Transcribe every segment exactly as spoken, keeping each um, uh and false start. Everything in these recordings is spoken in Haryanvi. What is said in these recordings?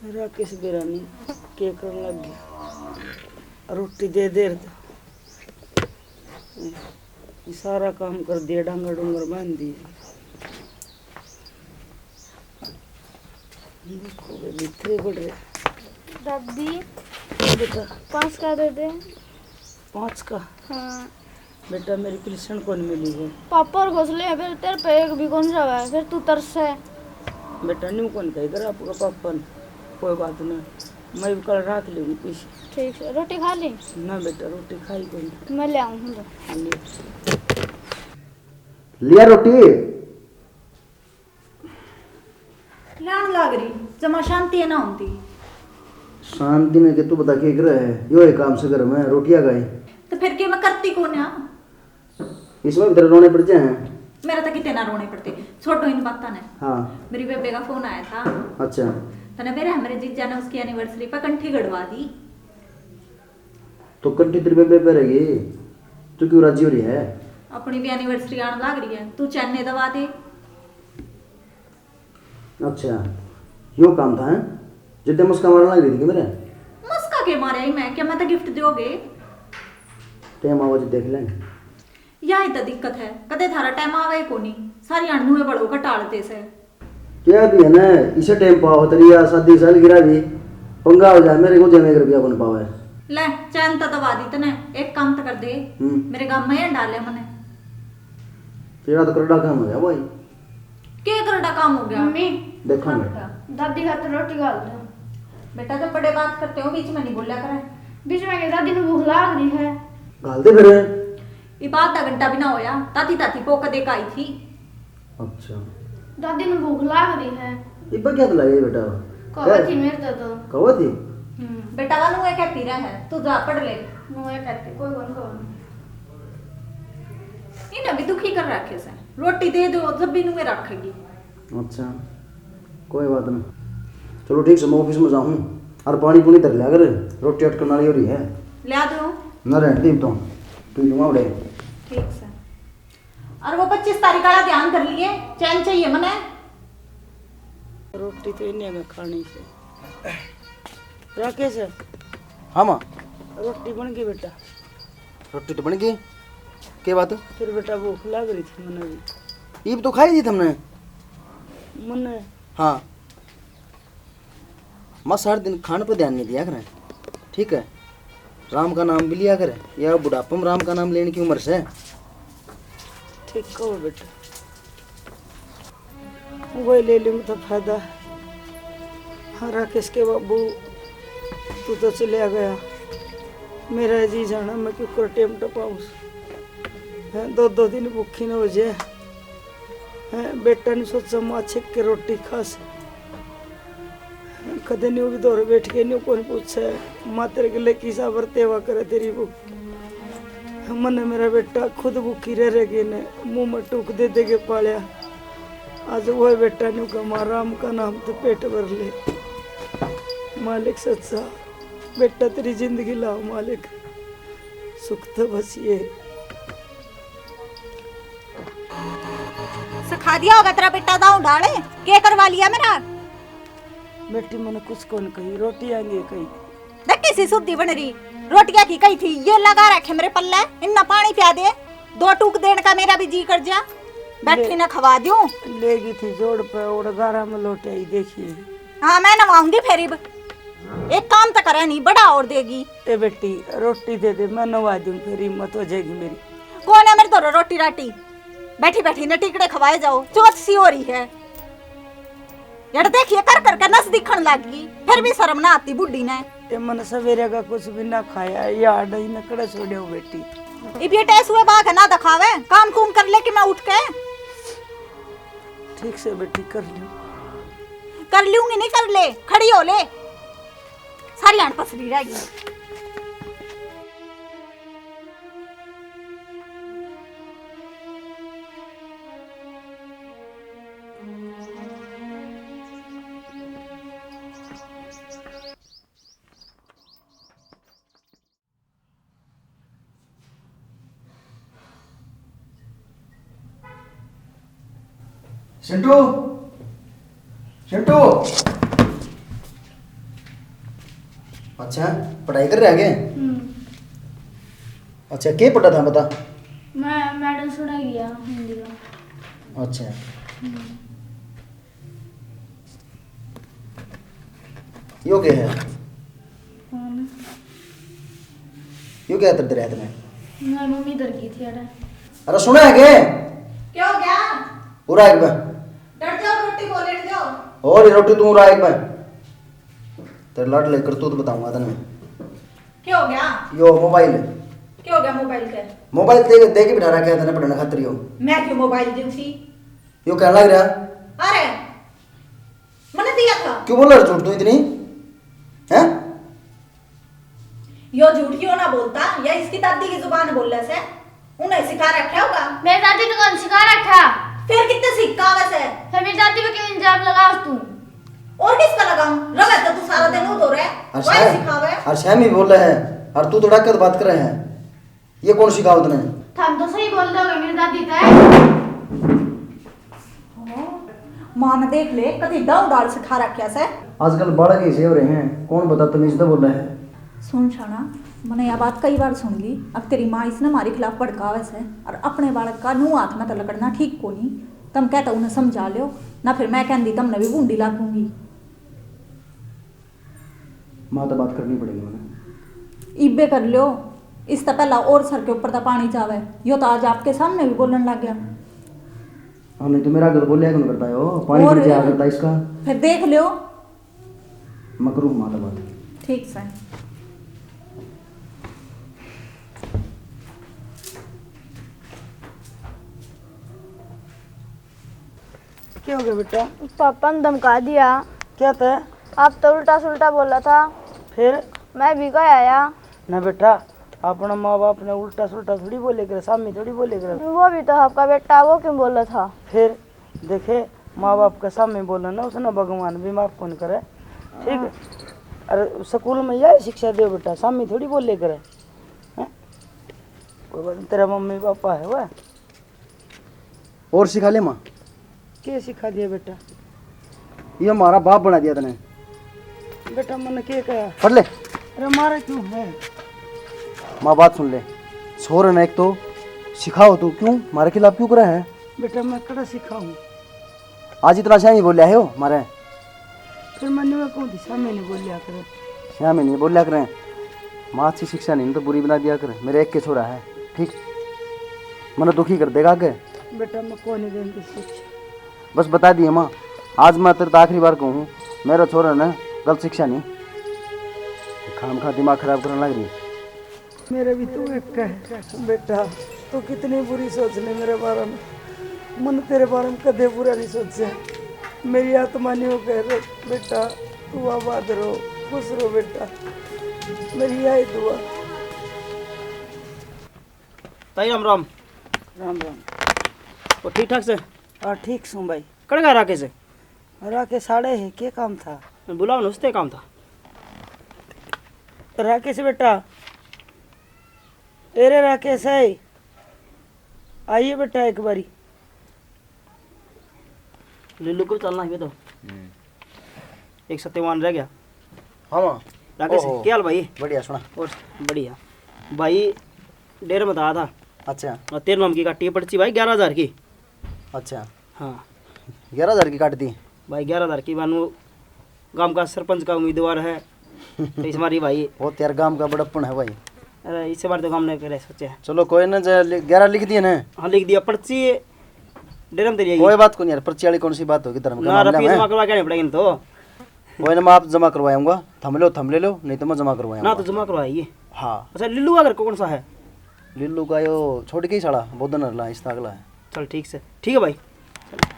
राकेश बेरा नहीं, के करन लग गया? रोटी दे देर तो ये सारा काम कर दिया, डांगर डूंगर बांध दिए। देखो बे, भीतरे बढ़ रहे। दादी, बेटा। पाँच का दे दे। पाँच का? हाँ। बेटा, मेरी पिलसन कौन मिली है? पापा और घोसले हैं, फिर तेरे पे एक भी कौन जावा है, फिर तू तरसे। बेटा, न्यू कौन कही कर आपका पापा ने? कोई बात ना, मैं भी कल राख लूंगी पैसे। ठीक है, रोटी खा ली? ना बेटा, रोटी खाई कोई। मैं ले आऊँ हूँ तो। ले। लिया रोटी? लान लाग रही, जमा शांति ना होती। शांति में के तू बता के करे है? यो एक काम से घर में रोटियां गए। तो फिर के मैं करती कौन आ? इसमें भी तेरे रोने पड़ जाए हैं। मेरा तो कितने ना रोने पड़ते, छोड़ो इन बातां ने। हाँ। मेरी बेबे का फोन आया था। अच्छा। तने मेरे, हमारे जीजा ने उसकी एनिवर्सरी पर कंठी गड़वा दी। तो कंठी तेरी बेबे पे रहेगी, तू क्यों राजी हो रही है? अपनी भी एनिवर्सरी आने लाग रही है, तू चैन ने दबा दे। अच्छा, यो काम था, हैं? जितने मस्का मारने लग रही थी कि मेरे? मस्का के मारे ही मैं, क्या मैं तो गिफ्ट दोगे? टाइम आवाज देख लें। या ही तो दिक्कत है, कदे थारा टाइम आवे ही कोनी, सारी हाण नुए बड़ो का टालते से। क्या भी है ना, इसे टाइम पाओ, तेरी या शादी सालगिरह भी पंगा हो जाए, मेरे को जमे रुपया कौन पावे। ले, चैन तो दबा दी तने, एक काम तो कर दे, हम्म। मेरे गांव में डाले मने। तेरा तो करड़ा काम हो गया भाई। के करड़ा काम हो गया? मम्मी, देखो हाँ मैं। बेटा। दादी खातर रोटी घाल दो। बेटा, जब बड़े बात करते हो, बीच में नहीं बोला करें। बीच में के दादी ने भूख लाग रही है। घाल दे फिर। इब आधा घंटा भी ना होया, ताती ताती पोक दे के आई थी। अच्छा। दादी ने भूख लाग रही है। इब क्या तो लगे बेटा? कहो क्या? थी मेरे तो, तो। कहो थी? हम्म, बेटा वालू ये कहती रहे है, तू जा पढ़ ले। नो ये कहती, कोई कौन कहो। इन्हें भी दुखी कर रखे से। रोटी दे दो, जब भी नुए रखेगी। अच्छा, कोई बात नहीं। चलो ठीक से, मैं ऑफिस में जाऊँ और पानी पुनी धर लिया कर, रोटी अटकन वाली हो रही है। ल्या दो। ना रहने दे तो, पी लूँगा बड़े। ठीक से। और वो पच्चीस तारीख वाला ध्यान कर लिए, चैन चाहिए मने। रोटी तो इन्हें में खानी से। राकेश। हाँ माँ। रोटी बन गई बेटा। रोटी तो बन गई, के बात? फिर बेटा भूख लग रही थी मने भी। ईब तो खाई दी तुमने? मने। हाँ। माँ, सारे दिन खान पे ध्यान नहीं दिया करें, ठीक है? राम का नाम भी लिया करें, या बुढ़ापे में राम का नाम लेने की उम्र से। ठीक कहो बेटा, वही ले लूँ तो फायदा। हाँ राकेश के बाबू, तू तो चलिया गया, मेरा जी जाना मैं क्यों कर टेम टपाऊँ। हैं, दो दो दिन भूखी न हो जाए। हैं, बेटा ने सोचा माँ छिक के रोटी खास। कदे न्यू भी दौर बैठ के न्यू कौन पूछे, माँ तेरे के लिए किसा बरतेवा करे तेरी बहू। मन्ने मेरा बेटा खुद भूखी रह रह के ने मुंह में टूक दे दे के पालिया। आज वो बेटा न्यू का माँ राम का नाम तो पेट भर ले। मालिक सच्चा, बेटा तेरी जिंदगी लाओ मालिक, सुख तो बस ये। सिखा दिया होगा तेरा बेटा दाऊ ढाले, के करवा लिया मेरा? बेटी मने कुछ कौन कही, रोटी आएंगे कही। देख किसी सुधी बन रही, रोटियां की कही थी, ये लगा रखे मेरे पल्ले, इन्ना पानी पिया दे, दो टूक देने का मेरा भी जी कर जा, बैठी ले, ना खवा दूं। ले गई थी जोड़ पे और गारा में लोटे आई देखिए। हाँ, मैं नवाऊंगी फिर इब। एक काम तो करे नहीं, बड़ा और देगी। ए बेटी, रोटी दे दे, मैं नवा दूं, फिर हिम्मत हो जाएगी मेरी। कौन है मेरे धोरे रोटी राटी? बैठी बैठी ने टिकड़े खवाए जाओ, चोट सी हो रही है। यार देखिए, कर करके नस दिखण लाग गई, फिर भी शर्म ना आती बूढ़ी ने। ए मन सवेरे का कुछ भी ना खाया, ये आड़ा ही नकड़े छोड़े हो बेटी। इब ये टेसुए बाग ना दिखावे, काम कुम कर ले कि मैं उठ के। ठीक से बेटी, कर लूं। कर लूंगी नहीं, कर ले, खड़ी हो ले। सारी हाण पसरी रहेगी। चिंटू, चिंटू, अच्छा, पढ़ाई कर रहा है के? हम्म। अच्छा, के पढ़ा था, बता। मैं मैडम सुना गया हिंदी का। अच्छा। हम्म। यो के है? कौन? यो क्या तेरे हाथ में? मैं मम्मी इधर की थी, अरे। अरे सुना है के? क्या हो गया? पूरा एक बार। डर जाओ, रोटी बोले दो। और ये रोटी तू राख पे। तेरे लाडले करतूत बताऊंगा तने। क्या हो गया? यो मोबाइल। क्या हो गया मोबाइल के? मोबाइल दे, दे के बिठा रखा है तने पढ़ने खातिर यो। मैं क्यों मोबाइल दूं सी? यो कहने लग रहा। अरे, मैंने दिया था। क्यों बोल रहा झूठ तू इतनी? हैं? यो झूठ क्यों ना बोलता? या इसकी दादी की जुबान बोल रहा से। उन्हें सिखा रखा होगा। मेरी दादी तो कौन सिखा रखा? फिर कितने सिखावे से? फिर मेरी दादी पे क्यों इल्जाम लगाओ तू? और किसका लगाऊं? रवे तो तू सारा दिन उधो रहे। और वही सह-, सिखावे। और सहमी बोले है, और तू तो डर के बात करे है। ये कौन सिखाओ तने? थाम तो सही बोल दोगे, मेरी दादी तो है। माँ ने देख ले, कति डाव डाल सिखा रखा से। आजकल बालक ऐसे हो रहे हैं, कौन बता तमीज तो बोला है। सुन शाना, मैंने यह बात कई बार सुन ली। अब तेरी माँ इसने हमारे खिलाफ भड़कावे से, और अपने बालक का नू हाथ में तो लकड़ना ठीक को नहीं। तुम कहता उन्हें समझा लो, ना फिर मैं कहती तुमने भी बूंदी लागूंगी। माँ तो बात करनी पड़ेगी मैंने। इब्बे कर लो, इससे पहला और सर के ऊपर तो पानी जावे। यो तो आज आपके सामने भी बोलने लग गया। हाँ, नहीं तो मेरा घर बोलिया कौन करता है, वो पानी और पड़ जाया करता इसका। फिर देख लो। मैं करूँ माँ तो बात। ठीक से। क्या हो गया बेटा? पापा ने धमका दिया। क्या था? आप तो उल्टा सुल्टा बोला था। फिर? मैं भी कह आया। ना बेटा, अपना माँ बाप ने उल्टा सुल्टा थोड़ी बोले करे, सामी थोड़ी बोले करे। वो भी तो आपका बेटा, वो क्यों बोला था? फिर देखे, माँ बाप का सामी बोले ना, उसने भगवान भी माफ कौन करे। ठीक है? अरे स्कूल में यही शिक्षा दे बेटा, सामी थोड़ी बोले करे। हैं? कोई बात नहीं, तेरा मम्मी पापा है वह। और सिखा ले माँ। के सिखा दिया बेटा? ये हमारा बाप बना दिया तने। बेटा मैंने के कहा? पढ़ ले। अरे मारा क्यों है? माँ बात सुन ले। छोरे ने एक तो सिखाओ तू, क्यों हमारे खिलाफ क्यों करे है? बेटा मैं कड़ा सिखाऊं? आज इतना स्याही बोलिया है हो मारे। फिर मैंने मैं कौन थी, स्याही नहीं बोलिया करे। स्याही नहीं बोलिया करे। माँ अच्छी शिक्षा नहीं तो बुरी बना दिया करे। मेरे एक के छोरा है, ठीक? मने दुखी कर देगा के? बेटा मैं कौन नहीं देंगे शिक्षा। बस बता दिए माँ, आज मैं तेरे तो आखिरी बार कहूँ, मेरा छोरा ने गलत शिक्षा नहीं, खाम खा दिमाग खराब करने लग रही है। मेरे भी तू एक है बेटा, तू कितनी बुरी सोच ले मेरे बारे में। मन तेरे बारे में कदे बुरा नहीं सोचा। मेरी आत्मा नहीं हो कह रहे बेटा, तू आबाद रहो, खुश रहो बेटा, मेरी यही दुआ। ताई राम राम। राम राम। और ठीक ठाक से? हाँ ठीक सूं भाई। कड़का राखे से? राखे साड़े है, के काम था? बुलाओ ना, उसते काम था। राकेश बेटा, ए रे राकेश है, आइए बेटा एक बारी। लिल्लू को चलना है तो। हम्म। एक सत्यवान रह गया। हाँ माँ। राकेश, ओहो। क्या हाल भाई? बढ़िया, सुना। और बढ़िया। भाई, डेरे में तो आया था। अच्छा। और तेरे नाम की काटी है पर्ची भाई, ग्यारह हजार की। अच्छा। हाँ। ग्यारह हजार की काट दी? भाई, ग्यारह हजार की मानू गांव का सरपंच का उम्मीदवार है, तो इस बार ही भाई। वो तेरे गांव का बड़प्पन है भाई। अरे, इस बार तो काम नहीं करे सोचे। चलो कोई ना, जे लि-, ग्यारह लिख दिए ना। हाँ, लिख दिया। पर्ची डेरे में तेरी आई। कोई बात को नहीं यार, पर्ची वाली कौन सी बात होगी धर्म के ना, मामले रफी में? जमा करवा के आनी पड़ेगी तो। कोई ना, मैं आप जमा करवाऊंगा, थम लो, थम ले लो, नहीं तो मैं जमा करवाऊंगा। ना तो जमा करवाइए। हाँ। अच्छा, लिल्लू का घर कौन सा है? लिल्लू का यो छोड़ के ही साला बोधन हरला, इस तागला है। चल ठीक से, ठीक है भाई,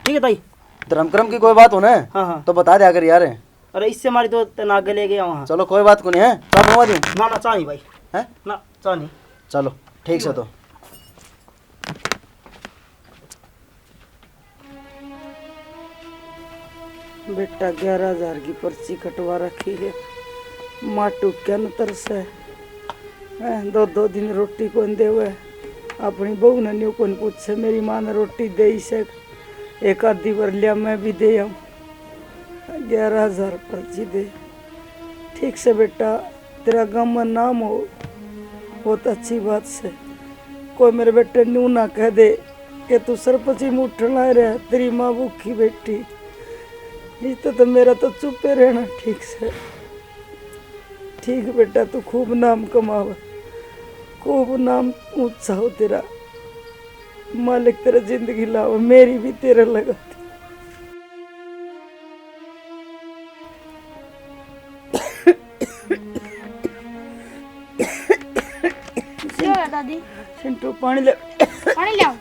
ठीक है ताई। धर्म कर्म की कोई बात हो ना, हाँ, हाँ। तो बता दिया कर यार। अरे इससे हमारी तो तना आगे ले गया वहाँ। चलो कोई बात को नहीं है, चाय बनवा दूँ? ना, ना, चाय नहीं भाई। हैं? ना, चाय नहीं। चलो ठीक से तो। बेटा, ग्यारह हजार की पर्ची कटवा रखी है। माटू क्या न तरस है। हैं, दो दो दिन रोटी कौन देवे। अपनी बहू ने न्यू कौन पूछे, मेरी माँ ने रोटी दे ही सक, एक आधी भर लिया मैं भी दे आऊँ। ग्यारह हजार पर्ची दे। ठीक से बेटा, तेरा गाम में नाम हो, बहुत अच्छी बात से। कोई मेरे बेटे न्यू ना कह दे कि तू सरपंची में उठण आए रहे, तेरी माँ भूखी बैठी। इस तो, तो मेरा तो चुपे रहना ठीक से। ठीक बेटा, तू खूब नाम कमावे, खूब नाम ऊंचा हो तेरा। मालिक तेरा जिंदगी लावे, मेरी भी तेरे लगा दे। क्या होया दादी? चिंटू, पानी ले। पानी ले आओ।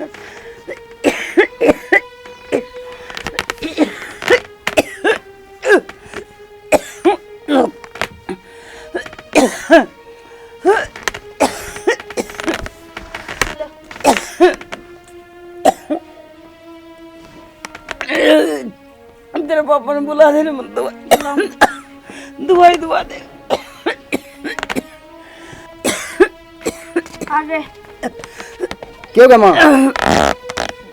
तेरे पापा ने बुला दे, मैं दवा-, दवाई दवा दे। आ गए। क्यों गया माँ?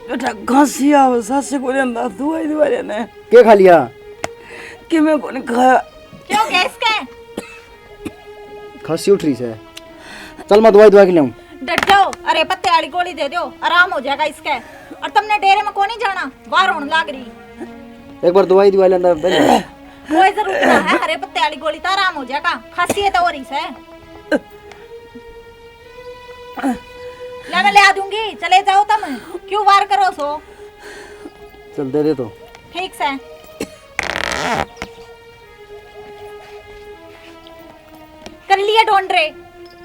बेटा, खांसी आवे, सांस को लेंदा, दवाई दवा लेने। के खा लिया? कि मैं कोनी खाया। क्यों गया इसके? खांसी उठ रही से। चल, मैं दवाई दवा के लाऊं। डट जाओ, अरे पत्ते वाली गोली दे दो, आराम हो जाएगा इसके। और तुमने डेरे में कोनी जाना, बाहर होने लाग रही। एक बार दवाई दवा लेंदा पहले। कोई जरूरत ना है, हरे पत्ते वाली गोली तो आराम हो जाएगा, खांसी है तो हो रही से। ले, मैं ले आ दूंगी, चले जाओ तुम, क्यों वार करो सो। चल, दे दे तो। ठीक से। कर लिए ढोंढ रे।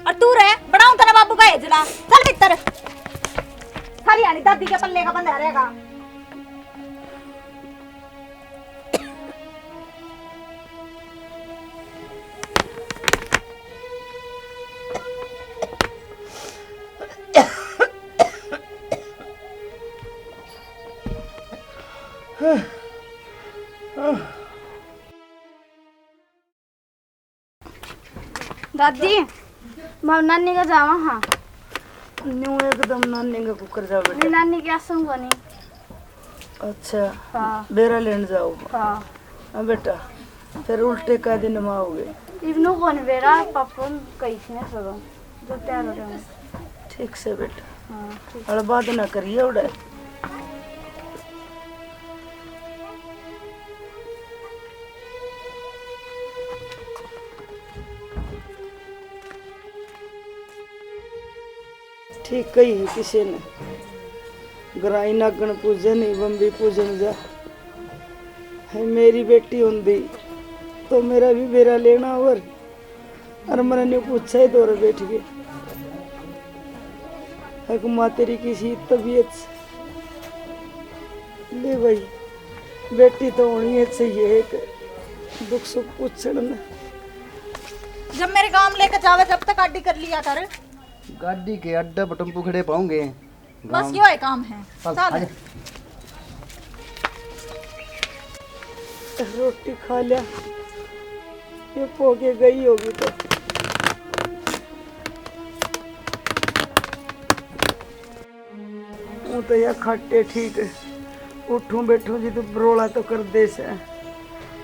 और तू रे, बनाऊं तने बाबू का हेजला। चल भीतर। सारी हानी दादी के पल्ले का बंधा रहेगा। दादी, मैं नानी का जावा हाँ। न्यू एकदम नानी का कुकर जा बेटा। नहीं, नानी के आसम कोनी। अच्छा, हाँ। बेरा लेन जाओ। हाँ। हाँ बेटा, फिर उल्टे का दिन में आओगे। इवनू कोनी बेरा, पापा कही थी ना चलो, जो तैयार हो जाओ। ठीक से बेटा। हाँ, ठीक। अरे बात ना करिए उड़े। ठीक कही है किसी ने, ग्राई नागण पूजन ही बम्बी पूजन जा। है मेरी बेटी होंदी तो मेरा भी बेरा लेना और अरे मने न्यू पूछा ही दौरे बैठ गए। अक माँ तेरी किसी तबीयत से? ले भाई, बेटी तो होनी है चाहिए एक दुख सुख पूछण में। जब मेरे गांव लेकर जावे जब तक गाड़ी कर लिया कर। गाड़ी के अड्डे पर टेम्पू खड़े पाऊंगे। बस गांव यो है काम है। चल, चल। आजा। रोटी खा लिया, ये पो के गई होगी तो। वो तो या खाटे ठीक है, उठूं बैठूं जी तो बरोला तो कर दे से।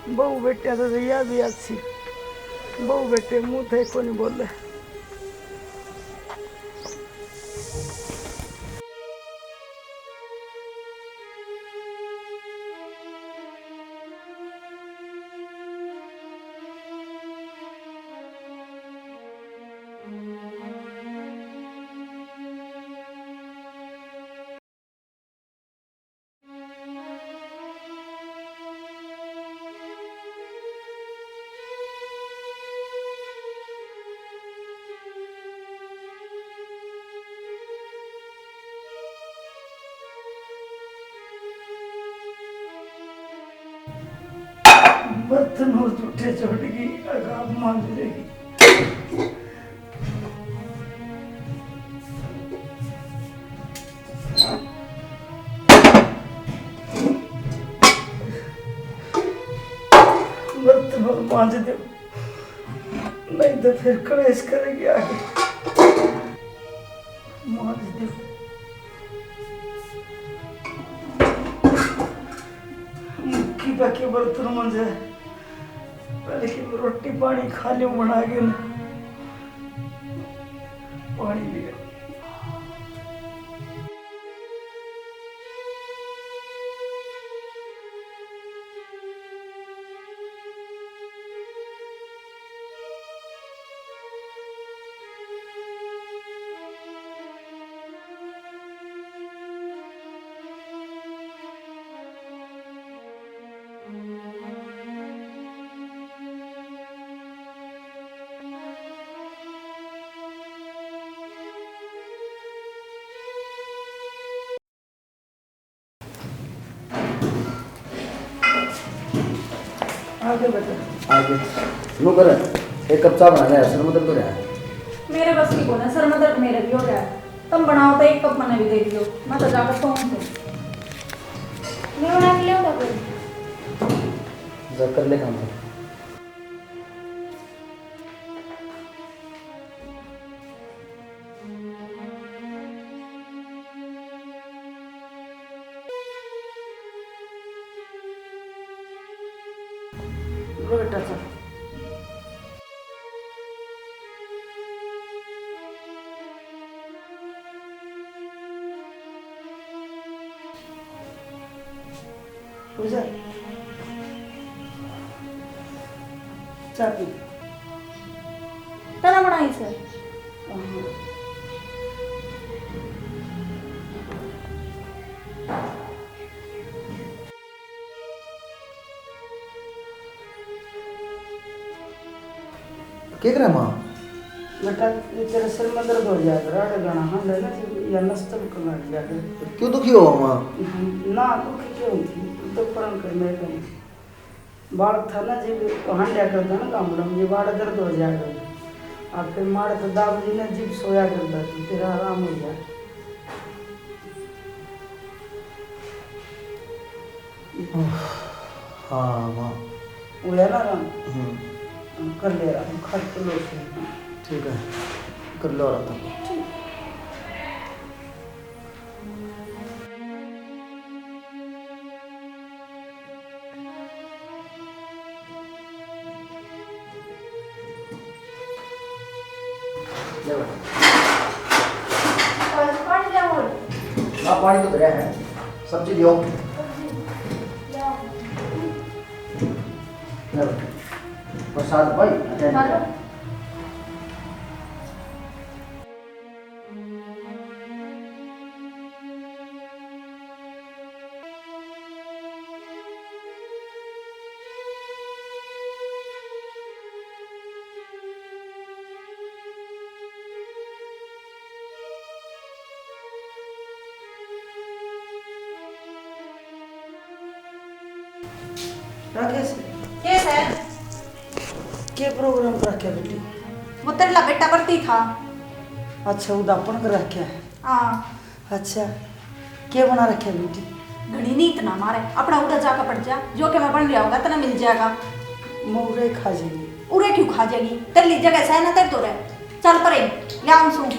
बहू बेटिया तो या भी अच्छी, बहू बेटे मुंह थे को नहीं बोले। बर्तन और जूठे छोड़ गई, अब आप मांज लेगी। बर्तन और मांज दो, नहीं तो फिर कलेश करेगी आगे। मांज दो। मुक्की बाकी बर्तन मांजे, पहले की रोटी पानी खा लियो बना के ना। आ गए बेटा। आ गए। लो कर, एक कप चाय बना ले, सर में दर्द हो रहा है। मेरे बस की कोना, सर में दर्द मेरे भी हो रहा है। तुम बनाओ तो एक कप मने भी दे दियो, मैं तो जाकर सोऊं फिर। मैं बना के ले आऊंगा फिर। जा कर ले काम कर। लो बेटा, चल। पूजा, चाय पी। तने बनाई से? हाँ। के करे माँ? बेटा, ये तेरे सिर में दर्द हो जाया कर, आड़े गाना हांडे ना जी, या नस तब कमा लिया कर। क्यों दुखी हो माँ? ना, दुखी क्यों थी? तू तो परम कर, मैं करूँ। बालक था ना जी, वो हांडया करता ना गामड़ा में, ये बाड़ा दर्द हो जाया करता। आप फिर मारे तो दाब जी ने जीभ सोया करता, तो तेरा आराम हो जाए। हाँ, माँ। वो है ना आराम? हम्म। कर ले आराम, खट तो लो से। ठीक है, कर लो आराम तुम। ठीक। ले बेटा। पानी लाओ। हाँ, पानी तो भरा है, सब्जी दियो। सब्जी लाओ। ले बेटा, प्रसाद भाई, अटैक हेलो। राकेश। के है? के प्रोग्राम रखा बेटी? वो तेरा बेटा भर्ती था। अच्छा, उदापन कर रखा है। हाँ। अच्छा, के बना रखा बेटी? घणी नीत ना मारे, अपना उधर जाकर पड़ जा, जो के मैं बन रहा होगा, तना मिल जाएगा। मैं उरे खा जाएगी। उरे क्यों खा जाएगी? तेरे लिए जगह सै ना तेरे तो रह। चल परे, ले आऊं सूं।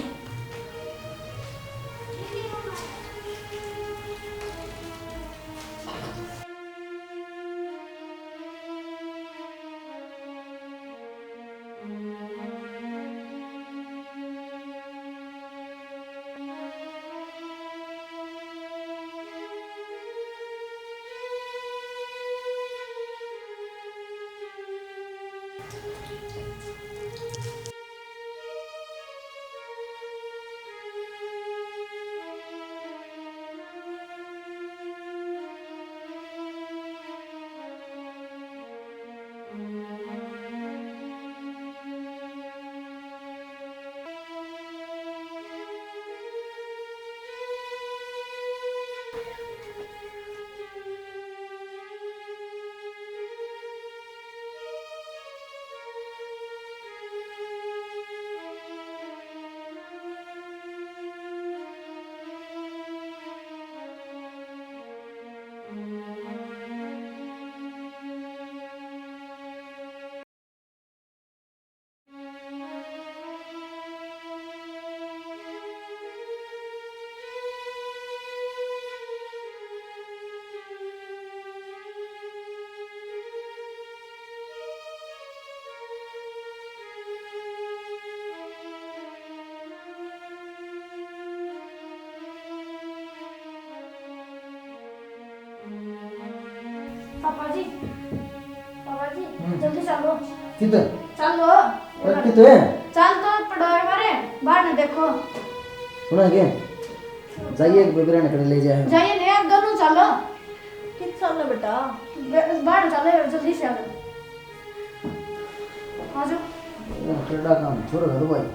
जी, बाबा जी, हम्म। जल्दी चलो। किधर? चलो। अरे, किधर है? चल तो पड़ोर मारे, बाहर न देखो। सुना क्या? जाइए, एक बेबरा ने कर ले जाए। जाइए, ले, आप दोनों चलो। कित चल बेटा? बे-, बाहर चलो, जल्दी से आ जाओ। आ जाओ। ये टेढ़ा काम, छोड़ घर भाई।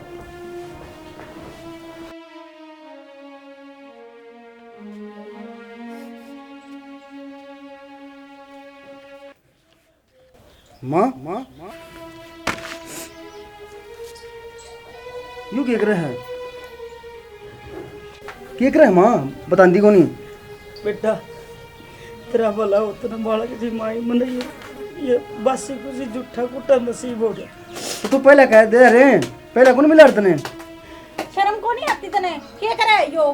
माँ, माँ, यूं के करे है? के करे है माँ? बतांदी कोनी। बेटा, तेरा भला हो, तेरा बालक जी माई मन ये, ये बासी कुसी झूठा कुटा नसीब हो गया। तो तू पहले कह दे रे, पहले कौन मिला तने? शर्म को नहीं आती तने? के करे यो?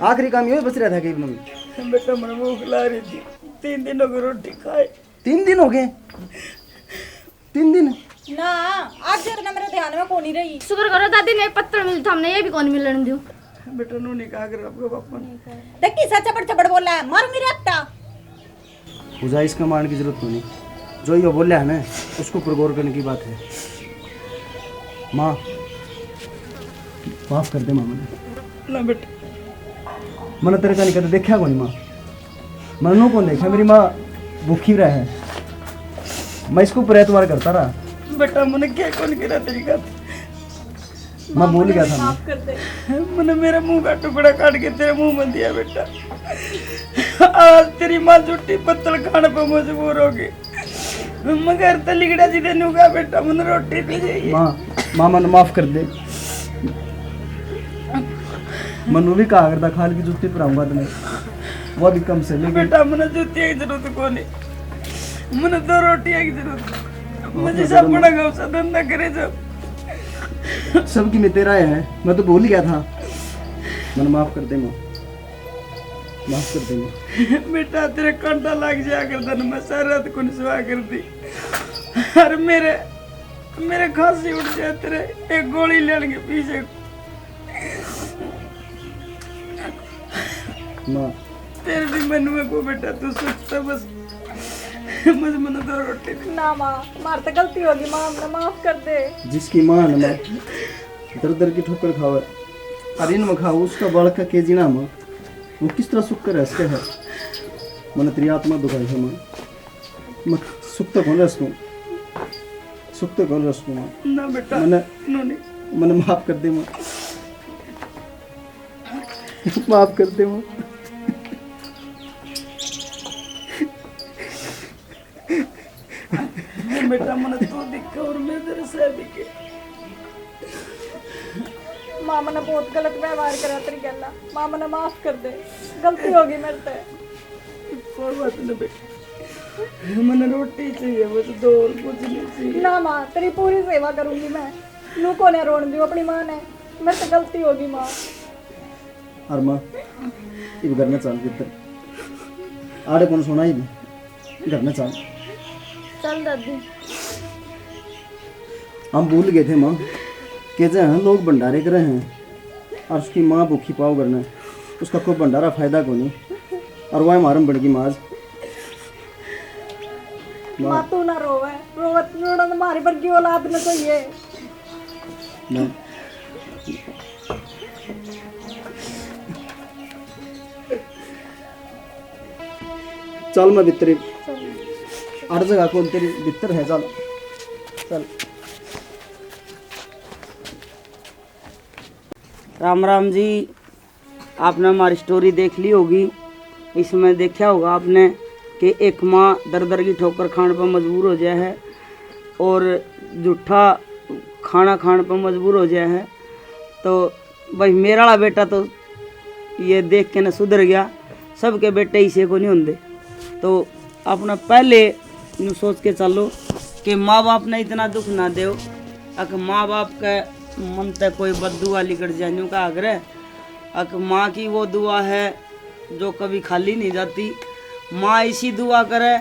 आखिरी काम यो बच रहा था कि बेटा, मन भूख ला रही थी, तीन दिनों की रोटी खाए। तीन दिन हो गए? तीन दिन? ना, आज इतना मेरे ध्यान में कोनी रही। शुक्र करो दादी ने एक पत्तल मिल था, हमने ये भी कौन मिलन दियो। बेटा, नू नहीं कहा कर आपके पापा ने। देखी सा चपड़ चपड़ बोला है, मारूंगी रट्टा। पूजा, इसका मारने की जरूरत कोनी। जो यो बोला है ना, उसके ऊपर गौर करने की बात है। माँ, माफ कर दे माँ मने। ना बेटा। मैंने तेरे का नहीं कदे देखा कोनी माँ। मैंने नू कौन देखा, मेरी माँ भूखी रहे है। मैं इसको ऊपर एतवार करता रहा। बेटा, मैंने क्या कौन करा तेरी का? मैं भूल गया था। माफ कर दे। मैंने मेरा मुंह का टुकड़ा काट के तेरे मुंह में दिया बेटा। आज तेरी माँ झूठी पत्तल खाने पे मजबूर होगी। मगर तलिकड़ा जी ने नू कहा बेटा, मैंने रोटी नहीं चाहिए। माँ, माँ, मैंने माफ कर दे। मनु भी कहा करता, खाल की जूती पर आऊंगा तुम्हें, वो भी कम से लेकिन बेटा, मैंने जूती की जरूरत कोनी, मैंने दो रोटियां की जरूरत। मुझे सब बड़ा गाँव से धंधा करे जब। सबकी में तेरा है, मैं तो भूल गया था। मैंने माफ कर दे माँ, माफ कर दे माँ। बेटा, तेरे कांटा लाग जाया करता ना, मैं सारी रात को नहीं सोया करती। अरे मेरे, मेरे खांसी उठ जाए तेरे एक गोली लेने के पीछे। माँ। तेरे भी मन में को बेटा, तू सोचता बस, बस मैंने दो रोटी दे। ना माँ, मार तो गलती होगी माँ, हमने माफ कर दे। जिसकी माँ है ना माँ, दर दर की ठोकर खावे, और इन में खाओ, उसका बालक का के जीना माँ, वो किस तरह सुख कर हंसते है। मैंने तेरी आत्मा दुखाई है माँ। मैं सुख तो कौन रस दूं, सुख तो कौन रस दूं माँ। ना बेटा, मैंने, नू नहीं। मैंने माफ कर दे माँ, माफ कर दे माँ। बेटा, मैंने तू दिखे और मैं तेरे से दिखे। माँ, मैंने बहुत गलत व्यवहार करा तेरी गैला। माँ, मैंने माफ कर दे, गलती होगी मेरे से। कोई बात नहीं बेटा, मैंने रोटी चाहिए बस, दो और कुछ नहीं चाहिए। ना माँ, तेरी पूरी सेवा करूंगी मैं। नू कोने रोन दियो अपनी माँ ने, मेरे से गलती होगी माँ। अर माँ, इब घर में चाल किधर? आड़े कौन सोना इब? घर में चाल। चल दादी। हम भूल गए थे माँ, के जे हैं लोग भंडारे करे हैं और उसकी माँ भूखी पाव करना, उसका कोई भंडारा फायदा को नहीं। और वह हमारे में बड़गी माँ आज। माँ तू ना रोवे, रोवत रोना तो हमारी बड़गी औलाद में चाहिए। माँ। चल मैं भीतर ही, हर जगह कौन तेरी भीतर है, चल, चल। राम राम जी। आपने हमारी स्टोरी देख ली होगी, इसमें देखा होगा आपने कि एक माँ दर दर की ठोकर खाने पर मजबूर हो जाए है और झूठा खाना खाने पर मजबूर हो जाए है। तो भाई, मेरा वाला बेटा तो ये देख के ना सुधर गया। सबके बेटे इसे को नहीं होंदे। तो अपना पहले न्यू सोच के चलो कि माँ बाप ने इतना दुख ना दो, अक माँ बाप के मन ते कोई बद्दुआ लिकड़ जाए, न्यू का आग्रह। अक माँ की वो दुआ है जो कभी खाली नहीं जाती। माँ ऐसी दुआ करे,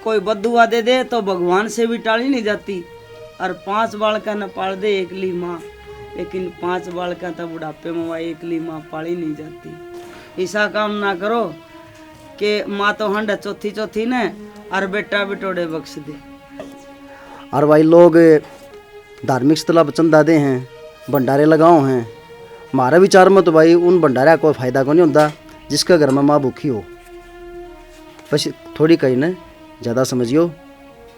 कोई बद्दुआ दे दे तो भगवान से भी टाली नहीं जाती। और पांच बालका ने पाल दे एकली माँ, लेकिन पांच बालका तो बुढ़ापे में वह एकली माँ पाली नहीं जाती। ऐसा काम ना करो। के माँ तो हंड चौथी चौथी ने, और बेटा बिटोड़े बख्श दे। और भाई, लोग धार्मिक स्थलों पर चंदा दे हैं, भंडारे लगाओ हैं। म्हारे विचार में तो भाई, उन भंडारा कोई फायदा को नहीं होता जिसके घर में माँ भूखी हो। बस थोड़ी कही ने ज्यादा समझियो।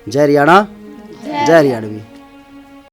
जय हरियाणा, जय हरियाणवी।